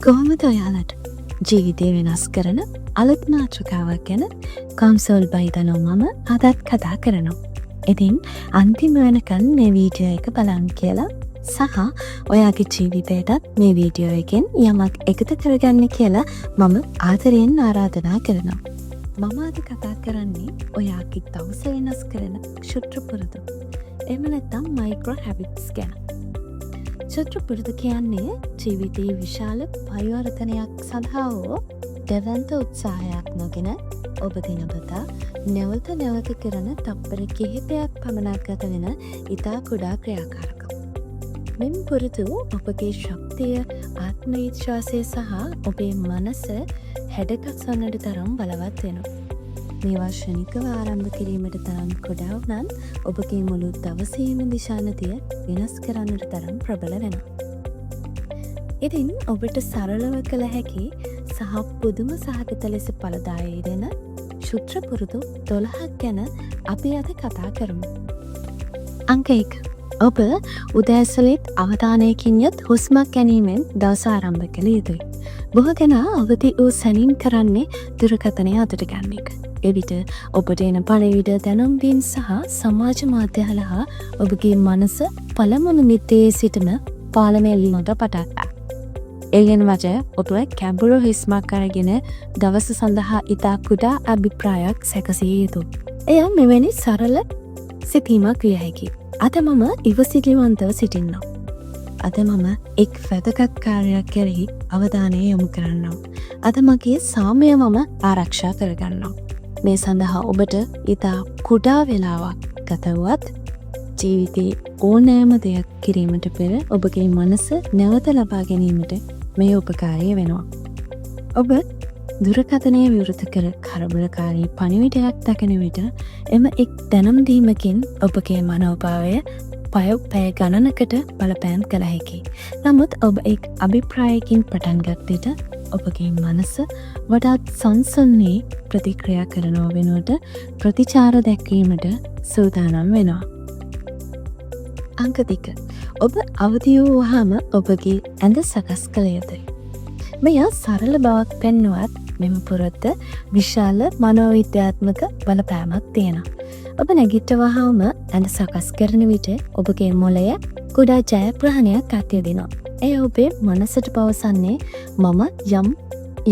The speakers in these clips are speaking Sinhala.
කොහොමද ඔයාලට? ජීවිතය වෙනස් කරන අලුත් මාතෘකාවක් ගැන කොම්සෝල් බයිතනෝ මම අදත් කතා කරනවා. ඉතින් අන්තිම වෙනකන් මේ වීඩියෝ එක බලන්න කියලා සහ ඔයාගේ ජීවිතයටත් මේ වීඩියෝ එකෙන් යමක් එකතු කරගන්න කියලා මම ආදරයෙන් ආරාධනා කරනවා. මම අද කතා කරන්නේ ඔයාගේ දවස වෙනස් කරන ක්ෂුද්‍ර පුරුදු. එහෙම නැත්නම් මයික්‍රෝ හැබිට්ස් ගැන. ක්ෂුද්‍ර පුරුදු කියන්නේ ජීවිතයේ විශාල පරිවර්තනයක් සඳහා හෝ දැවැන්ත උත්සාහයක් නොගෙන ඔබ දිනපතා නැවත නැවත කරන තප්පර කිහිපයක් පමණක් ගත වෙන ඉතා කුඩා ක්‍රියාකාරකම්. මෙම පුරුදු ඔබගේ ශක්තිය, ආත්ම විශ්වාසය සහ ඔබේ මනස හැඩගස්වන්නට තරම් බලවත් වෙනවා. මේවා ක්ෂණිකව ආරම්භ කිරීමට තරම් කුඩා වුණත්, ඔබගේ මුළු දවසේම දිශානතිය වෙනස් කරන්නට තරම් ප්‍රබල වෙනවා. ඉතින් ඔබට සරලව කළ හැකි සහ පුදුම සහගත ලෙස ඵලදායී දෙන ක්ෂුද්‍ර පුරුදු 12ක් ගැන අපි අද කතා කරමු. අංක 1. ඔබ උදෑසනත් අවධානයකින් යුත් හුස්මක් ගැනීමෙන් දවස ආරම්භ කළ යුතුයි. බොහෝ දෙනා අවදි වූ සැනින් කරන්නේ දුරකථනය අතට ගන්න එක. එවිට ඔබට එන පණිවිඩ, දැනුම්දීම් සහ සමාජ මාධ්‍ය හරහා ඔබගේ මනස පළමු නිමිත්තේ සිටම පාලනය වීමට පටන් ගන්නවා. ඒ වෙනුවට ඔබ ගැඹුරු හුස්මක් අරගෙන දවස සඳහා ඉතා කුඩා අභිප්‍රායක් සැකසිය යුතුයි. එය මෙවැනි සරල සිතීමක් විය හැකි. අද මම ඉවසිලිවන්තව සිටින්නම්. අද මම එක් වැදගත් කාර්යයක් කෙරෙහි අවධානය යොමු කරන්නම්. අද මගේ සාමය මම ආරක්ෂා කරගන්නම්. මේ සඳහා ඔබට ඉතා කුඩා වෙලාවක් ගත වුවත්, ජීවිතයේ ඕනෑම දෙයක් කිරීමට පෙර ඔබගේ මනස නැවත ලබා ගැනීමට මේ උපකාරී වෙනවා. ඔබ දුරකථනය විවෘත කර කලබලකාරී පණිවිඩයක් දකින විට, එම එක් දැනුම් දීමකින් ඔබගේ මනෝභාවය පැය ගණනකට බලපෑම් කළ හැකි. නමුත් ඔබ එක් අභිප්‍රායකින් පටන් ගත් විට ඔබගේ මනස වඩාත් සංසුන් වී ප්‍රතික්‍රියා කරනව වෙනුවට ප්‍රතිචාර දැක්වීමට සූදානම් වෙනවා. අංක 2. ඔබ අවදි වූ වහාම ඔබගේ ඇඳ සකස් කළ යුතුයි. මෙය සරල බවක් පෙන්නුවත් මෙම පුරුද්ද විශාල මනෝවිද්‍යාත්මක බලපෑමක් තියෙනවා. ඔබ නැගිට වහාම ඇඳ සකස් කරන විට ඔබගේ මොළය කුඩා ජයග්‍රහණයක් අත්විඳිනවා. එය ඔබේ මනසට පවසන්නේ මම යම්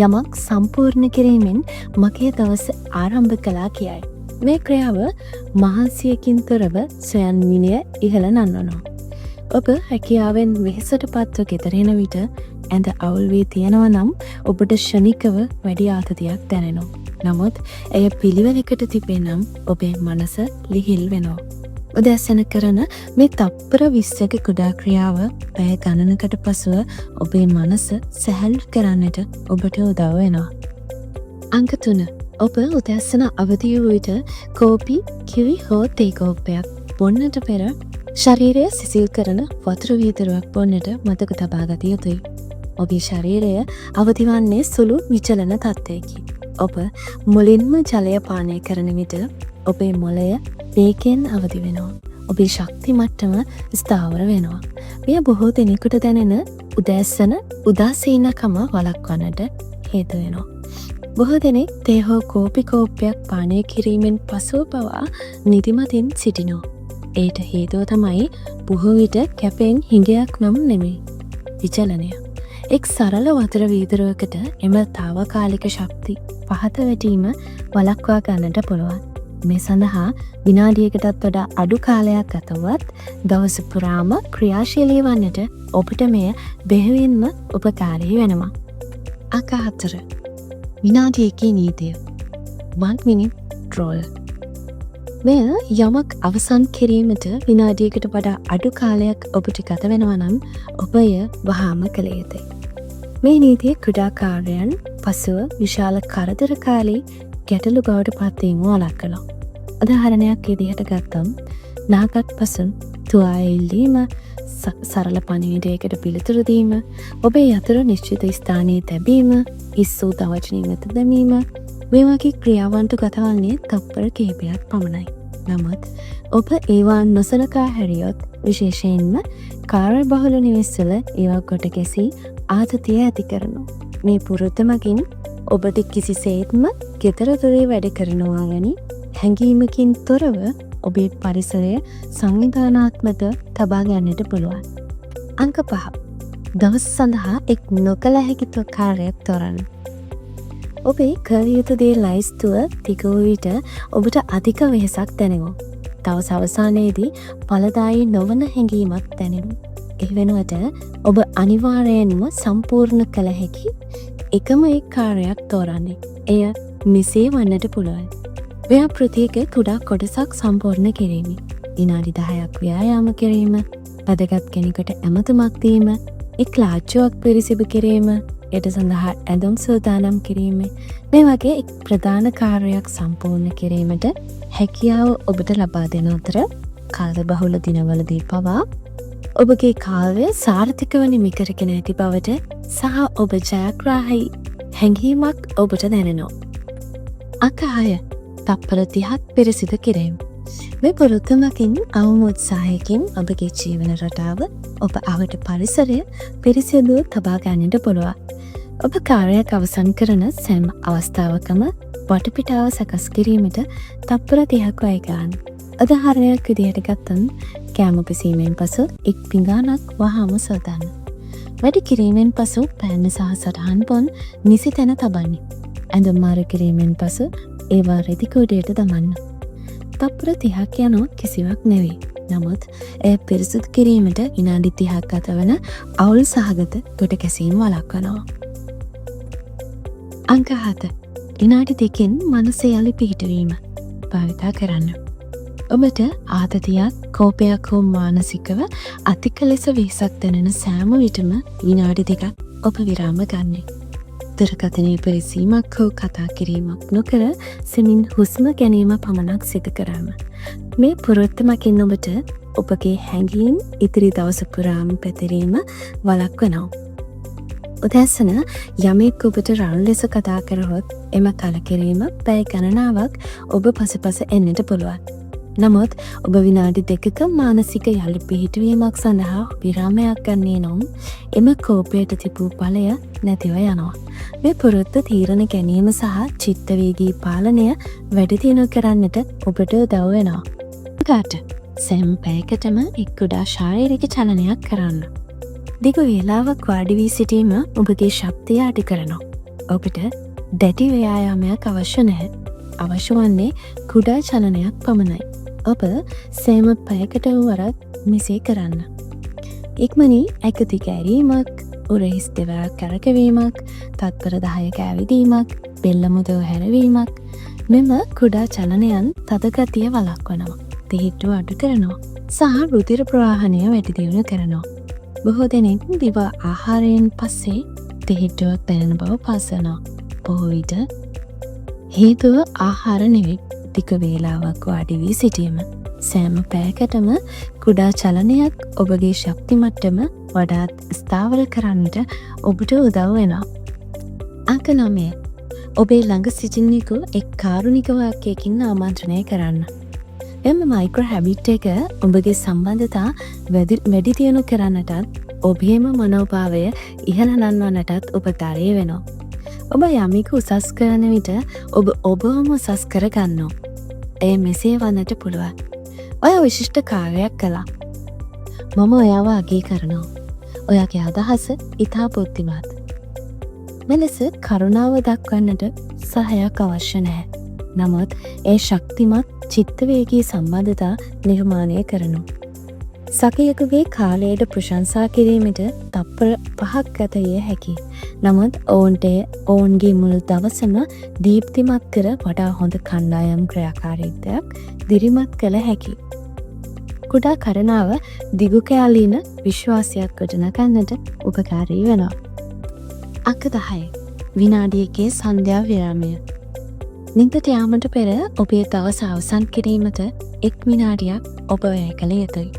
යමක් සම්පූර්ණ කිරීමෙන් මගේ දවස ආරම්භ කළා කියයි. මේ ක්‍රියාව මහන්සියකින් තොරව ස්වයං විනය ඉහළ නංවනවා. ඔබ රැකියාවෙන් වෙහෙසට පත්ව ගෙදර එන විට ඇඳ අවුල් වී තියෙනවා නම්, ඔබට ක්ෂණිකව වැඩි ආතතියක් දැනෙනවා. නමුත් එය පිළිවෙලකට තිබේ නම් ඔබේ මනස ලිහිල් වෙනවා. උදෑසන කරන මේ තප්පර 20ක කුඩා ක්‍රියාව පැය ගණනකට පසුව ඔබේ මනස සැහැල්ලු කරන්නට ඔබට උදව් වෙනවා. අංක 3. ඔබ උදෑසන අවදි වූ විට කෝපි, කිරි හෝ තේ කෝප්පයක් බොන්නට පෙර ශරීරය සිසිල් කරන වතුර වීදුරුවක් බොන්නට මතක තබා ගත යුතුයි. ඔබේ ශරීරය අවදි වන්නේ සුළු විචලන තත්ත්වයකි. ඔබ මුලින්ම ජලය පානය කරන විට ඔබේ මොළය වේගයෙන් අවදි වෙනවා. ඔබේ ශක්ති මට්ටම ස්ථාවර වෙනවා. මෙය බොහෝ දෙනෙකුට දැනෙන උදෑසන උදාසීනකම වළක්වන්නට හේතු වෙනවා. බොහෝ දෙනෙක් තේ හෝ කෝපි කෝප්පයක් පානය කිරීමෙන් පසුව පවා නිදිමතින් සිටිනවා. එයට හේතුව තමයි බොහෝ විට කැෆීන් හිඟයක් නම් නෙමෙයි, විචලනය. එක් සරල වතුර වීදුරුවකට එම තාවකාලික ශක්ති පහත වැටීම වළක්වා ගන්නට පුළුවන්. මේ සඳහා විනාඩියකටත් වඩා අඩු කාලයක් ගත වුවත්, දවස පුරාම ක්‍රියාශීලී වන්නට ඔබට මෙය බෙහෙවින්ම උපකාරී වෙනවා. අංක 4. විනාඩි එකේ නීතිය. 1 minute rule. මෙය යමක් අවසන් කිරීමට විනාඩියකට වඩා අඩු කාලයක් ඔබට ගත වෙනවා නම්, ඔබ එය වහාම කළ යුතුයි. මේ නීතිය කුඩා කාර්යයන් පසුව විශාල කරදරකාරී ගැටලු බවට පත්වීම වළක්වනවා. උදාහරණයක් විදිහට ගත්තම්, නාගත් පසුන් තුවාය ඉල්ලීම, සරල පණිවිඩයකට පිළිතුරු දීම, ඔබේ යතුරු නිශ්චිත ස්ථානයේ තැබීම, හිස් වූ තවචනය වෙත දැමීම, මේ වගේ ක්‍රියාවන්ට ගතවන්නේ තප්පර කිහිපයක් පමණයි. නමුත් ඔබ ඒවා නොසලකා හැරියොත්, විශේෂයෙන්ම කාර්ය බහුල නිවෙස්වල ඒවා කොට ගැසී ආතතිය ඇති කරනවා. මේ පුරුද්ද මගින් ඔබට කිසිසේත්ම ගෙදර දොරේ වැඩ කරනවා වැනි හැඟීමකින් තොරව ඔබේ පරිසරය සංවිධානාත්මක තබා ගන්නට පුළුවන්. අංක 5. දවස සඳහා එක් නොකළ හැකි කාර්යයක් තෝරන්න. ඔබේ කළ යුතු දේ ලැයිස්තුව දිග වූ විට ඔබට අධික වෙහෙසක් දැනෙනවා. දවස අවසානයේදී ඵලදායී නොවන හැඟීමක් දැනෙනවා. ඒ වෙනුවට ඔබ අනිවාර්යයෙන්ම සම්පූර්ණ කළ හැකි එකම එක් කාර්යයක් තෝරන්න. එය මෙසේ වන්නට පුළුවන්. ව්‍යාපෘතියක කුඩා කොටසක් සම්පූර්ණ කිරීම. විනාඩි 10ක් ව්‍යායාම කිරීම, වැදගත් කෙනෙකුට ඇමතුමක් දීම, එක් ලාච්චුවක් පිරිසිදු කිරීම, හෙට සඳහා ඇඳුම් සූදානම් කිරීම, මේ වගේ එක් ප්‍රධාන කාර්යයක් සම්පූර්ණ කිරීමට හැකියාව ඔබට ලබා දෙන අතර, කාර්යබහුල දිනවලදී පවා ඔබගේ කාර්ය සාර්ථකව නිමි කරගෙන ඇති බවට සහ ඔබ ජයග්‍රාහී හැඟීමක් ඔබට දැනෙනවා. අංක 6. තප්පර 30ක් පිරිසිදු කිරීම. මේ පුරුද්ද මගින් අවම උත්සාහයකින් ඔබගේ ජීවන රටාව, ඔබ අවට පරිසරය පිරිසිදුව තබා ගන්නට පුළුවන්. ඔබ කාර්යයක් අවසන් කරන සෑම අවස්ථාවකම වටපිටාව සකස් කිරීමට තප්පර 30ක් වැය කරන්න. උදාහරණයක් විදිහට ගත්තොත්, කෑම පිසීමෙන් පසු එක් පිඟානක් වහාම සෝදන්න. වැඩ කිරීමෙන් පසු පෑන සහ සටහන් පොන් නිසි තැන තබන්න. ඇඳුම් මාරු කිරීමෙන් පසු ඒවා රෙදි කුඩයට දමන්න. තප්පර 30ක් යනු කිසිවක් නෙවෙයි. නමුත් එය පිරිසිදු කිරීමට විනාඩි 30ක් ගතවන අවුල් සහගත ගොඩ ගැසීම් වළක්වනවා. අංක 7. විනාඩි 2කින් මනස යළි පිහිටවීම භාවිතා කරන්න. ඔබට ආතතියක්, කෝපයක් හෝ මානසිකව අධික ලෙස වෙහෙසක් දැනෙන සෑම විටම විනාඩි 2ක් ඔබ විරාම ගන්න. දුරකථනය පිරිසීමක් හෝ කතා කිරීමක් නොකර සෙමින් හුස්ම ගැනීම පමණක් සිදු කරන්න. මේ පුරුද්ද මගින් ඔබට ඔබගේ හැඟීම් ඉදිරි දවස පුරාම පැතිරීම වළක්වනවා. උදෑසන යමෙක් ඔබට රළු ලෙස කතා කරහොත්, එම කලකිරීම පැය ගණනාවක් ඔබ පසුපස එන්නට පුළුවන්. නමුත් ඔබ විනාඩි 2ක මානසික යළි පිහිටුවීමක් සඳහා විරාමයක් ගන්නේ නම්, එම කෝපයට තිබූ බලය නැතිව යනවා. මේ පුරුද්ද තීරණ ගැනීම සහ චිත්ත වේගී පාලනය වැඩි දියුණු කරන්නට ඔබට උදව් වෙනවා. 8. සෑම පැයකටම එක් කුඩා ශාරීරික චලනයක් කරන්න. දිග වේලාවක් වාඩි වී සිටීම ඔබගේ ශක්තිය අඩු කරනවා. ඔබට දැඩි ව්‍යායාමයක් අවශ්‍ය නැහැ. අවශ්‍ය වන්නේ කුඩා චලනයක් පමණයි. ඔබ සෑම පැයකටම වරක් මෙසේ කරන්න. ඉක්මනින් ඇඟ දිග ඇරීමක්, උරහිස් දෙවරක් කරකවීමක්, තත්පර 10ක ඇවිදීමක්, බෙල්ල මුදව හැරවීමක්, මෙම කුඩා චලනයන් තද ගතිය වළක්වනවා. තෙහිට්ටුව අඩු කරනවා සහ රුධිර ප්‍රවාහනය වැඩි දියුණු කරනවා. බොහෝ දෙනෙක් දිවා ආහාරයෙන් පස්සේ තෙහිට්ටුවක් දැනෙන බව පවසනවා. බොහෝ විට හේතුව ආහාර නෙවෙයි, දිග වේලාවක් වාඩි වී සිටීම. සෑම පැයකටම කුඩා චලනයක් ඔබගේ ශක්ති මට්ටම වඩාත් ස්ථාවර කරන්නට ඔබට උදව් වෙනවා. අංක 9. ඔබේ ළඟ සිටින්නෙකු එක් කාරුණික වාක්‍යයකින් ආමන්ත්‍රණය කරන්න. එම මයික්‍රෝ හැබිට් එක ඔබගේ සම්බන්ධතා වැඩි දියුණු කරන්නටත් ඔබේම මනෝභාවය ඉහළ නංවන්නටත් උපකාරී වෙනවා. ඔබ යමෙකු උසස් කරන විට ඔබ ඔබවම උසස් කර ගන්නවා. එය මෙසේ වන්නට පුළුවන්. ඔයා විශිෂ්ට කාර්යයක් කළා. මම ඔයාව අගය කරනවා. ඔයාගේ අදහස ඉතා බුද්ධිමත්. මෙලෙස කරුණාව දක්වන්නට සහයක් අවශ්‍ය නැහැ. නමුත් ඒ ශක්තිමත් චිත්තවේගී සම්බන්ධතා නිර්මාණය කරනවා. සඛියෙකුගේ කාලයට ප්‍රශංසා කිරීමට තප්පර 5ක් ගත විය හැකි. නමුත් ඔවුන්ට එය ඔවුන්ගේ මුළු දවසම දීප්තිමත් කර වඩා හොඳ කණ්ඩායම් ක්‍රියාකාරීත්වයක් දිරිමත් කළ හැකි. කුඩා කරුණාව දිගුකාලීන විශ්වාසයක් ගොඩනගන්නට උපකාරී වෙනවා. අංක 10. විනාඩි එකේ සන්ධ්‍යා විරාමය. නින්දට යාමට පෙර ඔබේ දවස අවසන් කිරීමට එක් විනාඩියක් ඔබ වැය කළ යුතුයි.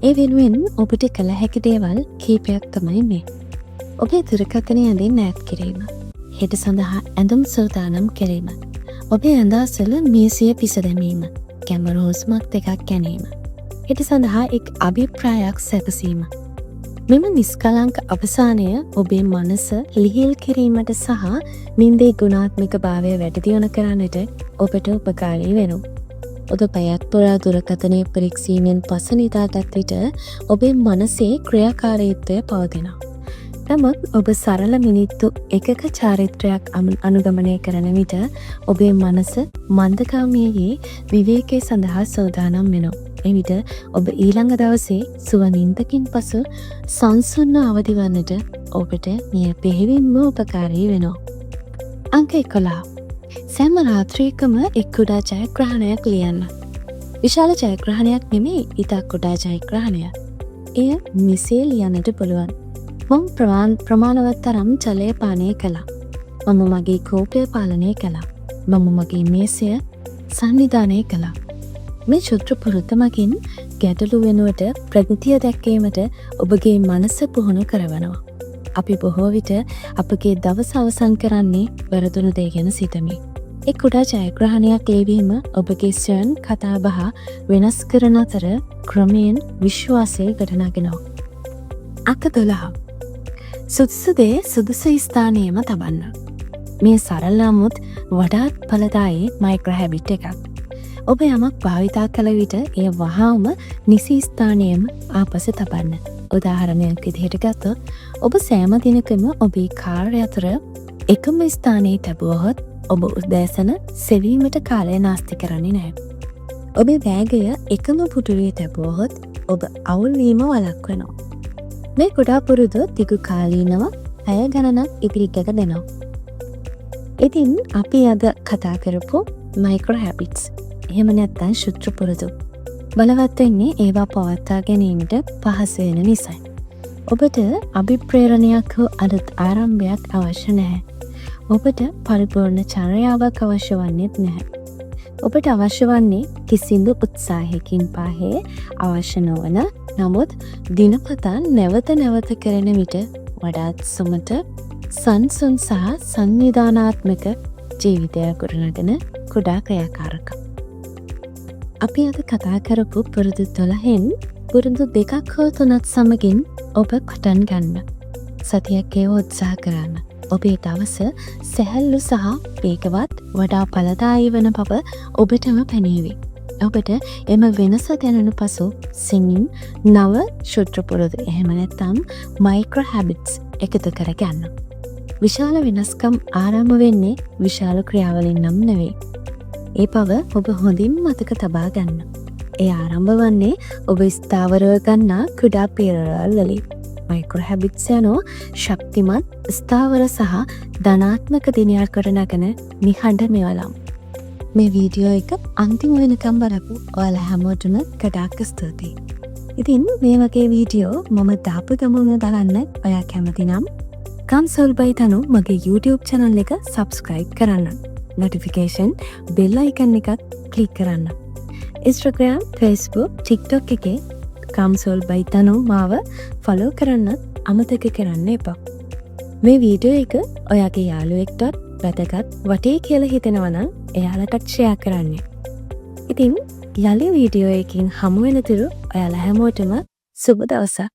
ඒ වෙනුවෙන් ඔබට කළ හැකි දේවල් කීපයක් තමයි මේ. ඔබේ දුරකථනය ඇඳින් ඈත් කිරීම. හෙට සඳහා ඇඳුම් සූදානම් කිරීම. ඔබේ ඇඳ අසල මේසය පිස දැමීම. ගැඹුරු හුස්මක් දෙකක් ගැනීම. හෙට සඳහා එක් අභිප්‍රායක් සැකසීම. මෙම නිස්කලංක අවසානය ඔබේ මනස ලිහිල් කිරීමට සහ නින්දේ ගුණාත්මක භාවය වැඩි දියුණු කරන්නට ඔබට උපකාරී වෙනවා. ඔබ පැයක් පුරා දුරකථනය පිරික්සීමෙන් පසු නිදාගත් විට ඔබේ මනසේ ක්‍රියාකාරීත්වය පවතිනවා. නමුත් ඔබ සරල මිනිත්තු 1ක චාරිත්‍රයක් අනුගමනය කරන විට ඔබේ මනස මන්දගාමී වී විවේකය සඳහා සූදානම් වෙනවා. එවිට ඔබ ඊළඟ දවසේ සුව නින්දකින් පසු සංසුන්ව අවදි වන්නට ඔබට මෙය බෙහෙවින්ම උපකාරී වෙනවා. අංක 11. සෑම රාත්‍රියකම එක් කුඩා ජයග්‍රහණයක් ලියන්න. විශාල ජයග්‍රහණයක් නෙමෙයි, ඉතා කුඩා ජයග්‍රහණයක්. එය මෙසේ ලියන්නට පුළුවන්. මම ප්‍රමාණවත් තරම් ජලය පානය කළා. මම මගේ කෝපය පාලනය කළා. මම මගේ මේසය සංවිධානය කළා. මේ ක්ෂුද්‍ර පුරුද්ද මගින් ගැටලු වෙනුවට ප්‍රගතිය දැක්වීමට ඔබගේ මනස පුහුණු කරවනවා. අපි බොහෝ විට අපගේ දවස අවසන් කරන්නේ වැරදුණු දේ ගැන සිතමින්. එක් කුඩා ජයග්‍රහණයක් ලිවීම ඔබගේ ස්වයං කතාබහ වෙනස් කරන අතර ක්‍රමයෙන් විශ්වාසය ගොඩනගෙනවා. අංක 12. සුදුසු දේ සුදුසු ස්ථානයේම තබන්න. මේ සරල නමුත් වඩාත් ඵලදායී මයික්‍රෝ හැබිට් එකක්. ඔබ යමක් භාවිතා කළ විට එය වහාම නිසි ස්ථානයේම ආපසු තබන්න. උදාහරණයක් විදිහට ගත්තොත්, ඔබ සෑම දිනකම ඔබේ කාර් යතුර එකම ස්ථානයේ තැබුවහොත් ඔබ උදෑසන සෙවීමට කාලය නාස්ති කරන්නේ නැහැ. ඔබේ බෑගය එකම පුටුවේ තැබුවහොත් ඔබ අවුල් වීම වළක්වනවා. මේ කුඩා පුරුදු දිගු කාලීනව පැය ගණනක් ඉතිරි කර දෙනවා. ඉතින් අපි අද කතා කරපු මයික්‍රෝ හැබිට්ස්, එහෙම නැත්නම් ක්ෂුද්‍ර පුරුදු, බලවත් වෙන්නේ ඒවා පවත්වා ගැනීමට පහසු වෙන නිසයි. ඔබට අභිප්‍රේරණයක් හෝ අලුත් ආරම්භයක් අවශ්‍ය නැහැ. ඔබට පරිපූර්ණ චර්යාවක් අවශ්‍ය වන්නේත් නැහැ. ඔබට අවශ්‍ය වන්නේ කිසිදු උත්සාහයකින් පාහේ අවශ්‍ය නොවන, නමුත් දිනපතා නැවත නැවත කරන විට වඩාත් සුමට, සංසුන් සහ සංවිධානාත්මක ජීවිතයක් ගොඩනගන කුඩා ක්‍රියාකාරකම්. අපි අද කතා කරපු පුරුදු 12න් පුරුදු දෙකක් හෝ තුනක් සමගින් ඔබ පටන් ගන්න. සතියක් ඒව උත්සාහ කරන්න. ඔබේ දවස සැහැල්ලු සහ වේගවත්, වඩා ඵලදායී වන බව ඔබටම පෙනේවි. ඔබට එම වෙනස දැනුණු පසු සෙමින් නව ක්ෂුද්‍ර පුරුදු, එහෙම නැත්නම් මයික්‍රෝ හැබිට්ස් එකතු කරගන්න. විශාල වෙනස්කම් ආරම්භ වෙන්නේ විශාල ක්‍රියාවලින් නම් නෙවෙයි. ඒ බව ඔබ හොඳින් මතක තබා ගන්න. ඒ ආරම්භ වන්නේ ඔබ ස්ථාවරව ගන්නා කුඩා පියවරවල් වලින්. මයික්‍රෝ හැබිට්ස් යනු ශක්තිමත්, ස්ථාවර සහ ධනාත්මක දිනයක් ගොඩනගන නිහඬ මෙවලම්. මේ වීඩියෝ එක අන්තිම වෙනකම් බලපු ඔයාලා හැමෝටම ගොඩාක් ස්තුතියි. ඉතින් මේ වගේ වීඩියෝ මම දාපු ගමන්ම බලන්න ඔයා කැමති නම් කම්සෝල් බයි තනු මගේ YouTube channel එක සබ්ස්ක්‍රයිබ් කරන්න. නොටිෆිකේෂන් බෙල් අයිකන් එකත් ක්ලික් කරන්න. Instagram, Facebook, TikTok එකේ කම්සෝල් බයි තනු මාව ෆලෝ කරන්නත් අමතක කරන්න එපා. මේ වීඩියෝ එක ඔයාගේ යාළුවෙක්ටත් වැදගත් වටේ කියලා හිතෙනවා නම් එයාලටත් ෂෙයා කරන්න. ඉතින් යලි වීඩියෝ එකකින් හමු වෙනතුරු ඔයාලා හැමෝටම සුබ දවසක්.